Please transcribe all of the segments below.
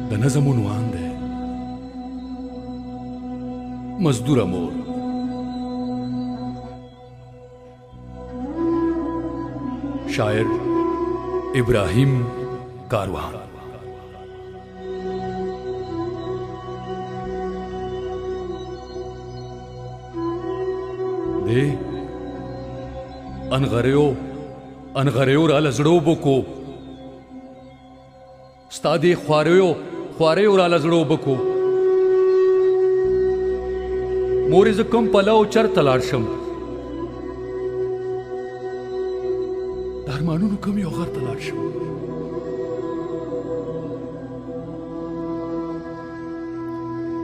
د نظم عنوان دی مزدوره مور. شاعر ابراهیم کاروان. دې انغریو انغریو را لزړو بکو، ستا دې خواریو خواریو را لزړو بکو. مورې زه کوم پلو چرته لاړ شم، د ارمانونو کوم یو غر ته لاړ شم.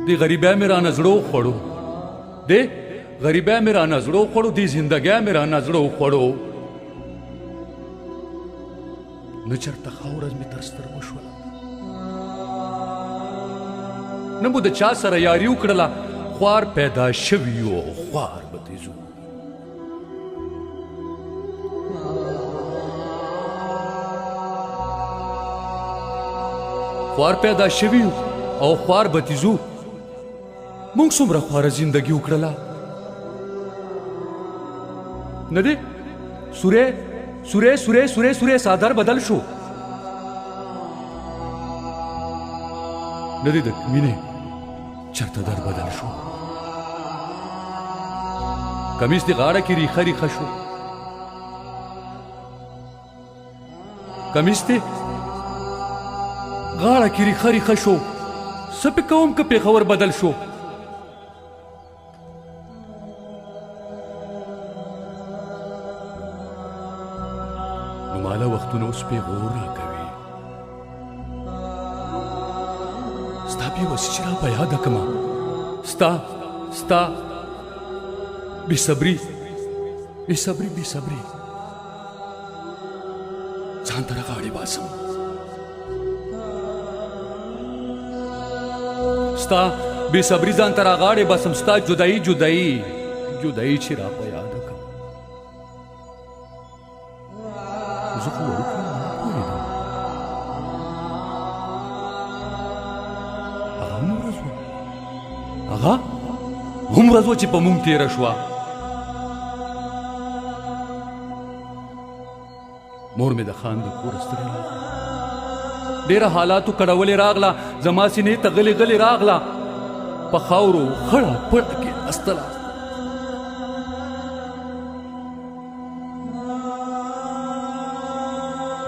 دې غریبۍ مې رانه زړه وخوړو، دې غریبۍ مې رانه زړه وخوړو، دې زندګۍ مې رانه زړه وخوړو. نه چېرته ښه ورځ مې تر سترګو شوله، نه مو د چا سره یاري وکړله. خوار پیدا شوي یو خوار به ترې ځو. خوار پیدا شوي یو او خوار به ترې ځو. موږ څومره خواره زندګي وکړله، نه دی سورې سورې سورې سورې سورې څادر بدل شو، نه دی د مینې چرته در بدل شو. کمیس دی غاړه کې ریښه ریښه شو، کمیس دی غاړه کې ریښه ریښه شو. څه پې کوم که پېښور بدل شو؟ نو ماله وختونه اوس پېغور راکوي، ستا بېوسي چې را په یاده کړمه، ستا ستا بې صبري بې صبري بې صبري ځان ته راغاړې باسم. ستا بې صبري ځان ته راغاړې باسم، ستا جدایي جدایي جدایي چې را په یاده کړم. زه خو وړوکی وم، نه پوهېدم. هغه هم ورځ وه، هغه هم ورځ وه چې په موږ تېره شوه. مور مې د خان د کوره ستړې راغله، ډېره حالاتو کړولې راغله، زما سینې ته غلې غلې راغله، په خاورو خړه پړه کې استله.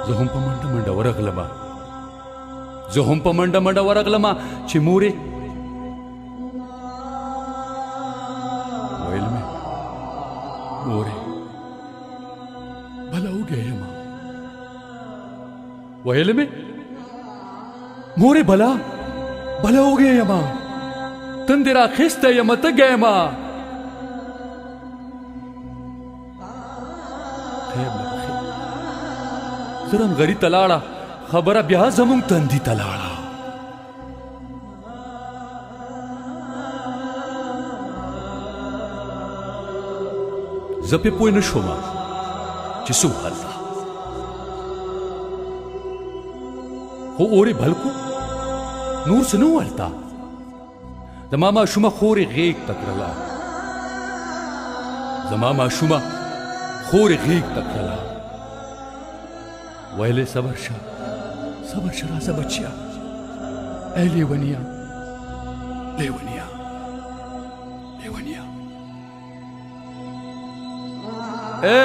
زه هم په منډه منډه ورغلم، زه هم په منډه منډه ورغلم چې مورې، ویل مې مورې بله وږی یم، ویل مې مورې بلا بله وږی یم، تندې راخیستی یم، تږی یم. خیر نه بخیر زه رنغري ته لاړه، خبره بیا زموږ تندي ته لاړه. زه پې پوه نه شوم چې څه وهلته، خو اور یې بل کړو، نور څه نه وهلته. زما ماشومه خور یې غېږ ته کړله، زما ماشومه خور یې غېږ ته کړله، ویل یې صبر شه صبر شه راځه بچیه، ای لیونیه لیونیه لیونیه، اے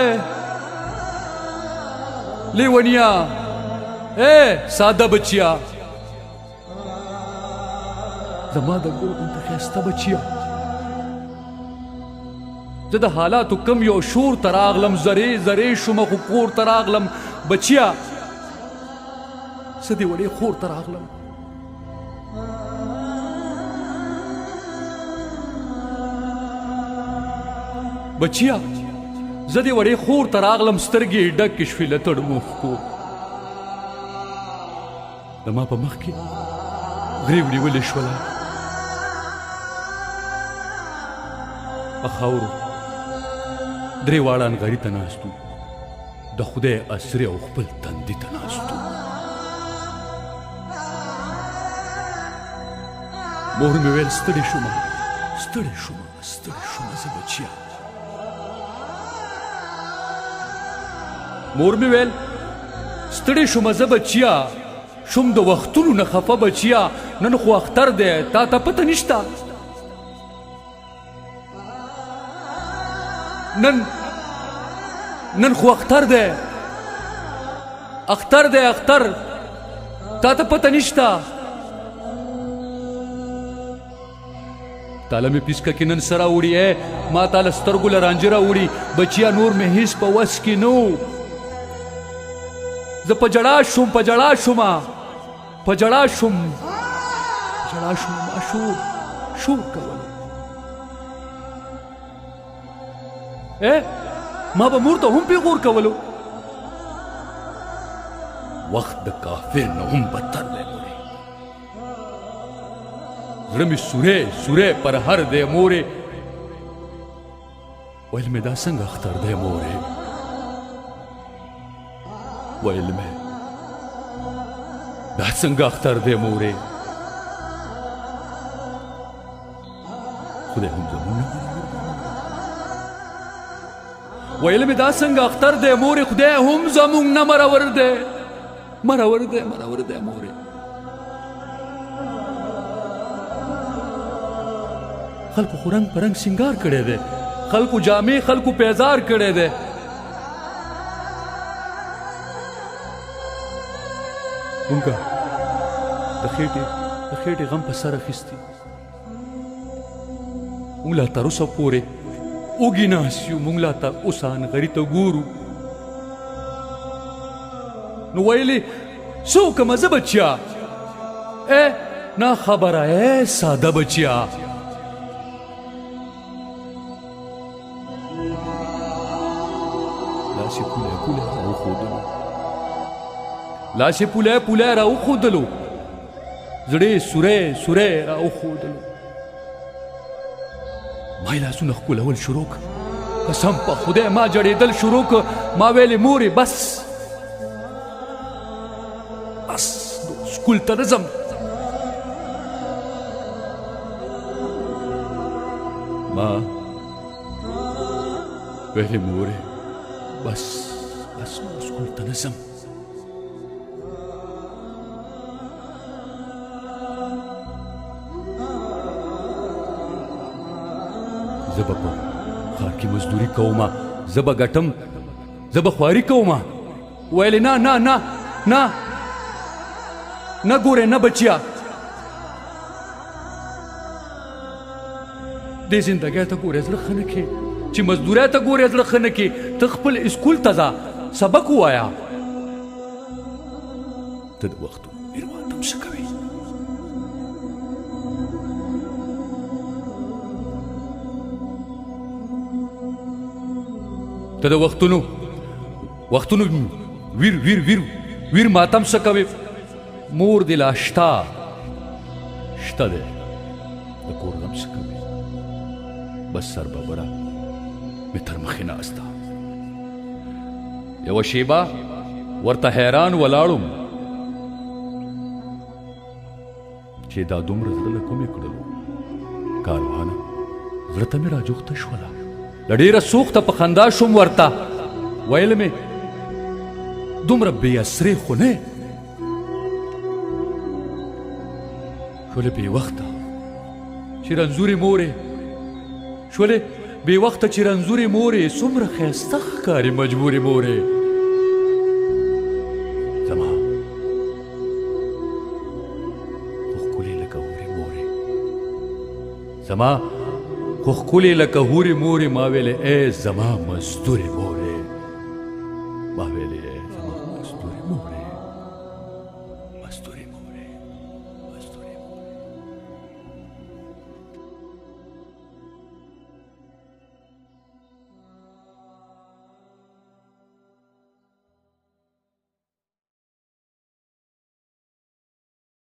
لیونیا، اے ساده بچیا، زما د ګل غوندې ښایسته بچیا. زه د حالاتو کم یو شور ته راغلم، زرې زرې شوم خو کور ته راغلم بچیا، زه دې وړې خور ته راغلم. بچیا زه دې وړې خور ته راغلم، سترګې یې ډکې شوې له تړمو ښکو، زما په مخ کې غریو نیولې شوله. په خاورو درې واړه انغري ته ناست وو، د خدای اسرې او خپل تندي ته ناست وو. مور مې ویل ستړې شومه، ستړې شومه، ستړې شومه زه بچیا. مور مې ویل ستړې شومه زه بچیا، شوم د وختونو نه خفه بچیا. نن خو اختر دی، تا ته پته نشته. نن خو اختر دی، اختر دی اختر، تا ته پته نشته. تاله مې پیسکه کې نن څه راوړي؟ ای ما تاله سترګو له رانجه راوړي. بچیا نور مې هیڅ په وس کې نه و. زه په ژړا شوم، په ژړا شومه، په ژړا شوم، په ژړا شوم. ما شور شور کولو. ای ما به مور ته هم پیغور کولو. وخت د کافر نه هم بدتر دی مورې. زړه مې سوری سوری پر هر دی مورې. ویل مې دا څنګه اختر دی مورې، ویل مې دا څنګه اختر دی مورې. خدای هم زموږ نه ویل مې دا څنګه اختر دی مورې، خدای هم زموږ نه مرور دی، مرور دی، مرور دی مورې. خلکو خو رنګ په رنګ سینګار کړی دی، خلکو جامې، خلکو پیزار کړی دی. مونږ د خېټې غم په سر اخیستي. مونږ لا تر اوسه پورې وږي ناست یو، مونږ لا تر اوسه انغري ته ګورو. نو ویلې څه وکړم زه بچیا؟ ای نا خبره، ای ساده بچیا. لاس یې پولی پولی راوښودلو، لاس یې پولی پولی راوښودلو، زړه یې سوری سوری راوښودلو. ما یې لاسونه ښکلول شروع کړ. قسم په خدای ما جړېدل شروع کړ. ما ویلې مورې بس بس سکول ته نه ځم. ما ویلې مورې بس بس نور سکول ته نه ځم. زه به په ښار کې مزدوري کوم، زه به ګټم، زه به خواري کوم. ویلې نه نه نه نه نه ګورې نه بچیا، دې زندګۍ ته ګورې زړه ښه نه کې، چې مزدورۍ ته ګورې زړه ښه نه کې. ته خپل اسکول ته ځه، سبق ووایه. ته د وختونو ویر ماتم څه کوې؟ ته د وختونو وختونو ویر ویر ویر ویر ماتم څه کوې؟ مور دې لا شته شته دی، د کور غم څه کوې؟ بس سر ببره مې تر مخې ناسته. یوه شېبه ورته حیران ولاړم چې دا دومره زړه له کومې کړلو. کاروانه زړه ته مې راجوخته شوله، له ډېره سوخته په خندا شوم. ورته ویل مې دومره بې اسرې خو نه شولې، بې وخته چې رنځورې مورې شولې، بې وخته چې رنځورې مورې، څومره ښایسته ښکاري مجبورې مورې. زما خو ښکلې لکه هورې مورې، زما خو ښکلې لکه هورې مورې. ما ویلې ای زما مزدورې مورې.